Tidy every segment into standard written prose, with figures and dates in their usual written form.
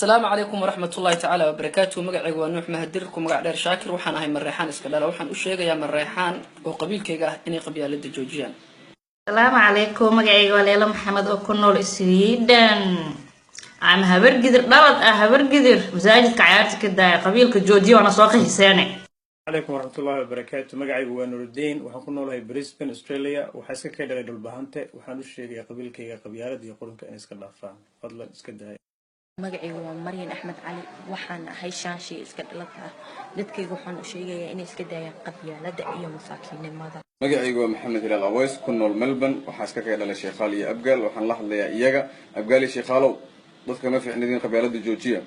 Asalaamu calaykum waraxmatullahi tacaala wabarakaatu. Magacayga waa Nuux Mahadir, ku magac dheer Shaakir. Waxaan ahay Mareexaan iska dhala. Waxaan u sheegayaa Mareexaan oo qabiilkayga ah inay qabyaalada joojiyaan. Asalaamu calaykum. Magacayga waa Leelo Maxamed oo ku nool Sweden. Ama Habargidir dhalad ah. Habargidir masaajidka cayaarta ka daaya, qabiilka joojiya, waana soo qaxiseene. Calaykum waraxmatullahi wabarakaatu. Magacaygu waa Nuruddin, waxaan ku noolahay Brisbane, Australia. Waxaa iska kay dhalay Dhulbahante. Waxaan u sheegayaa qabiilkayga qabyaalada iyo qurunka inay iska dhaafaan. Fadlan iska daaya. Magacaygu waa Maryan Axmed Cali, waxaan ahay Shaanshi iska dhalad ah. Dadkayga waxaan u sheegayaa inay iska daayaan qabyaalada iyo masaakiinnimada. Magacaygu waa Maxamed Hilaal Aweys, ku nool Melbourne. Waxaa iska kay dhalay Sheekhaal iyo Abgaal. Waxaan la hadlayaa iyaga. Abgaal iyo Sheekhaalow, dadka ma fiicnidin, qabyaalada joojiya.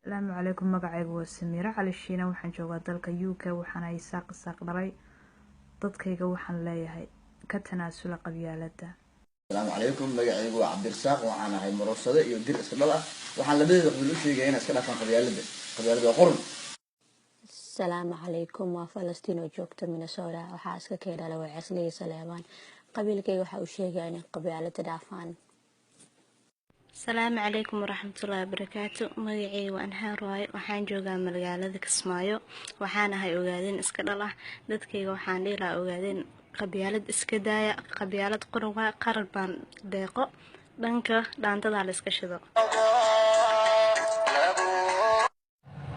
Asalaamu calaykum. Magacaygu waa Samiiro Cali Shiina, waxaan joogaa dalka UK. Waxaan ahay Isaaq, Isaaq dhalay. Dadkayga waxaan leeyahay ka tanaasula qabyaalada. Asalaamu calaykum. Magacaygu waa Cabdirasaaq, waxaan ahay Murursade iyo Dir iska dhal ah. Waxaan labadeeda qabiil u sheegaya inay iska dhaafaan qabyaalada. Qabyaalada waa qurun. Asalaamu calaykum. Waa Falastiin oo joogta Minnesota. Waxaa iska kay dhala waa Cesley Saleebaan. Qabiilkayga waxaa u sheegaya inay qabyaalada dhaafaan. Asalaamu calaykum waraxmatullaahi wabarakaatu. Magacayga waa Anhaar waaye, waxaan joogaa magaalada Kismaayo. Waxaan ahay Ogaadeen iska dhal ah. Dadkayga waxaan dhihi lahaa: Ogaadeen, qabyaalad iska daaya. Qabyaalad qoran waay, qaran baan deeqo. Dhanka dhaantadaa la iska shido.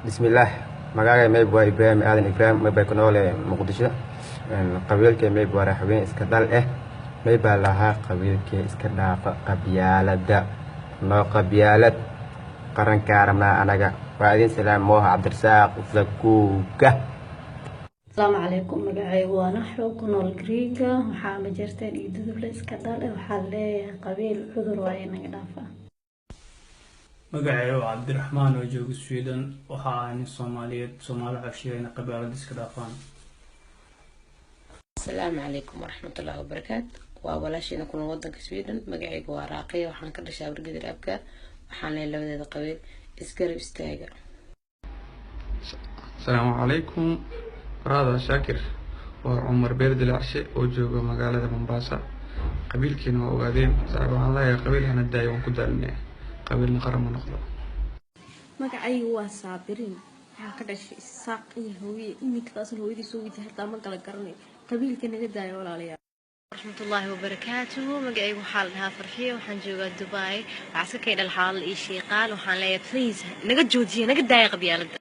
Bismillaah. Magacay mayb waa Ibraahim Aadan Ibraahim, maybay ku noole Muqdisho. Qabiilkay mayb waa Raxweyn iska dhal eh. Maybaa lahaa qabiilkay iska dhaafa qabyaalada, noo qabyaalad, qarankaa rabnaa anaga. Waa idin salaam, Mooha Cabdirasaaq Zakuuka. Asalaamu calaykum. Magacaygu waa Naxro, ku nool Griiga. Waxaa Majeerteen iyo Duduble iska dhal. Waxaa leeyahay qabiil cudur waaye, naga dhaafa. Magacayga waa Cabdiraxmaan oo jooga Sweden. Waxa ahay nin Soomaaliyeed. Soomaali waxaa sheegay inay qabyaalada iska dhaafaan. Asalaamu calaykum waraxmatullaahi wabarakaatu. Waa walaashiina ku nool wadanka Sweden. Magacayga waa Raaqiya, waxaan ka dhashay Habargidir Abgaal. Waxaan leeyahay labadeeda qabiil isgarab istaaga. Asalaamu calaykum, brother Shaakir. Waa Cumar Beer Dilaacshe oo jooga magaalada Mombasa. Qabiilkiina waa Ogaadeen. Saaxiib, waxaan leeyahay qabiil hana daayo, waan ku daalinaya. Qabiilna qaran ma noqdo. Magacaygu waa Saabiriin, waxaa ka dhashay Isaaq iyo Hooye. Iminkadaasan hooyadii soo weydiy, hataa ma kala garanayo. Qabiilka naga daaya, walaalayaal. Waraxmatullaahi wabarakaatuhu. Magacaygu waxaa la dhahaa Farxiyo, waxaan joogaa Dubai. Waxaa iska kay dhal Xaal iyo Shiiqaal. Waxaan leeyahay, please, naga joojiya, naga daaya qabyaalada.